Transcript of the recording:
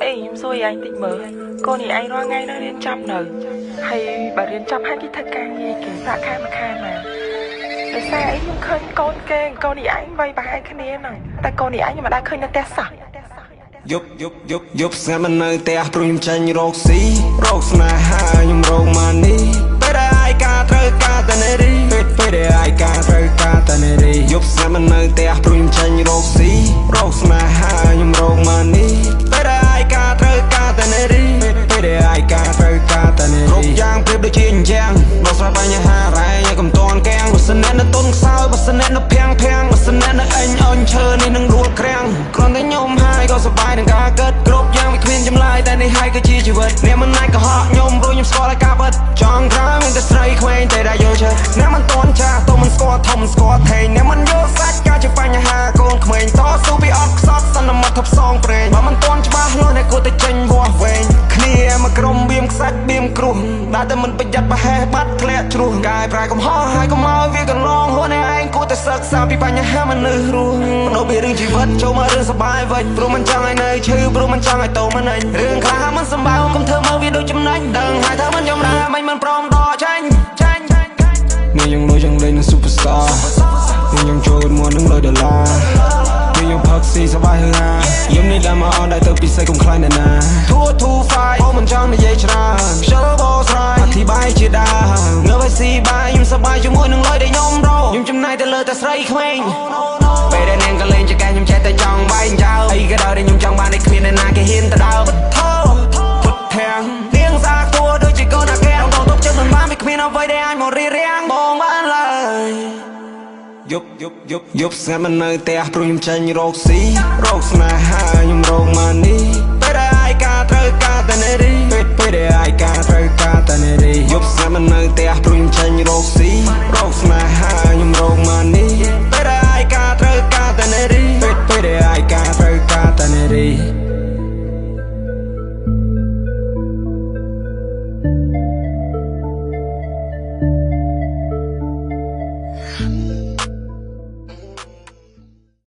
អេខ្ញុំសួរឯងតិចមើលកូននេះឯងរាល់ថ្ងៃនៅរៀនចប់នៅហើយបើរៀនចប់ហើយគេធ្វើការងារគេប្រាក់ខែមួយខែមកដោយសារអីខ្ញុំឃើញកូនគេកូននេះឯងវ័យប្រហែលគ្នាហ្នឹងតែកូននេះឯងខ្ញុំមិនដែលឃើញនៅផ្ទះសោះ យប់យប់យប់យប់ស្ងាត់មិននៅផ្ទះព្រោះខ្ញុំចេញរកស៊ីរកស្នេហាខ្ញុំរកម៉ានីពេលដែលឯកាត្រូវការតែនារីពេលពេលដែលឯកាត្រូវការតែនារីយប់ស្ងាត់មិននៅផ្ទះព្រោះខ្ញុំចេញរកស៊ីរកស្នេហាខ្ញុំរកម៉ានីពេលដែលឯកាត្រូវការតែនារីពេលពេលដែលឯកាត្រូវការតែនារីគ្រប់យ៉ាងប្រៀបដូចជាអញ្ចឹងដោះស្រាយបញ្ហារ៉ែឲ្យកុំតន់កាំងបើសិនអ្នកនៅទុនខ្សោយបើសិនអ្នកនៅភាំងភាំងបើសិនអ្នកនៅអញអញឈើនេះនឹងដួលក្រាំងគ្រាន់តែខ្ញុំហើយក៏សប្បាយនឹងការគិតគ្រប់យ៉ាងវាគ្មានចម្លើយតែនេះហើយគឺជាជីវិតអ្នកមិនអាចកុហកខ្ញុំព្រោះខ្ញុំស្គាល់ហើយការពិតចង់ក្រោយមានតែស្រីក្មេងតែដែលយល់ចិត្តអ្នកមិនតន់ចាស់ទោះមិនស្គាល់ធំមិនស្គាល់ថេងអ្នកមិនយល់សាច់ការជាបញ្ហាកូនក្មេងតស៊ូពីអត់ខ្សត់សន្មត់ថប់សងប្រេងបើមិនតន់ច្បាស់លាស់អ្នកគួរតែចេញវាស់វែងគ្នាមកក្រុមបៀមខ្សាច់បៀមគ្រោះដែលតែមិនប្រយ័ត្នប្រហែសបាត់ធ្លាក់ជ្រោះកាយប្រែកំហុសហើយកុំឲ្យវាកន្លងហួសអ្នកឯងគួរតែសិក្សាពីបញ្ហាមនុស្សរស់បដូរពីរឿងជីវិតចូលមករឿងសប្បាយវិញព្រោះមិនចង់ឲ្យនៅឈឺព្រោះមិនចង់ឲ្យតោមិនអញរឿងខ្លះមិនសម្បើកុំធ្វើមកវាដូចចំណេញដឹងហើយថាមិនចំណាមិនមិនព្រមដកចាញ់ចាញ់នេះយើងលុយចង់លេងនឹង superstar នេះយើងចូលមួយនឹង100ដុល្លារនេះយើងផឹកស៊ីសប្បាយហឺហាយំនេះដែលមកអនដែរទៅពិសេសកុំខ្លាចអ្នកណា2 2 5បងមិនចង់និយាយច្រើនខ្ជិលបោស្រាយអធិប្បាយជាដើមងើបឲ្យស៊ីបាយខ្ញុំសប្បាយជាមួយនឹងលុយដែលខ្ញុំរកខ្ញុំចំណាយទៅលើតែស្រីក្មេងពេលដែលនាងក៏លេងចកែខ្ញុំចេះតែចង់បែងចោលអីក៏ដោយដែលខ្ញុំចង់បាននេះគ្មានអ្នកណាគេហ៊ានទៅដើរពុទ្ធោពុទ្ធាំងនាងសាគួរដូចជាកូនអាកែដងទុកចិត្តមិនបានវាគ្មានអ្វីដែលអាចមករៀបរៀងបងបានឡើយយប់យប់យប់យប់ស្ងាត់មិននៅផ្ទះព្រោះខ្ញុំចេញរកស៊ីរកស្នេហាខ្ញុំរកម៉ានីពេលដែលឯកាត្រូវការតែនារីពេលពេលដែលឯកាត្រូវការតែនារីយប់ស្ងាត់មិននៅផ្ទះព្រោះខ្ញុំចេញរកស៊ី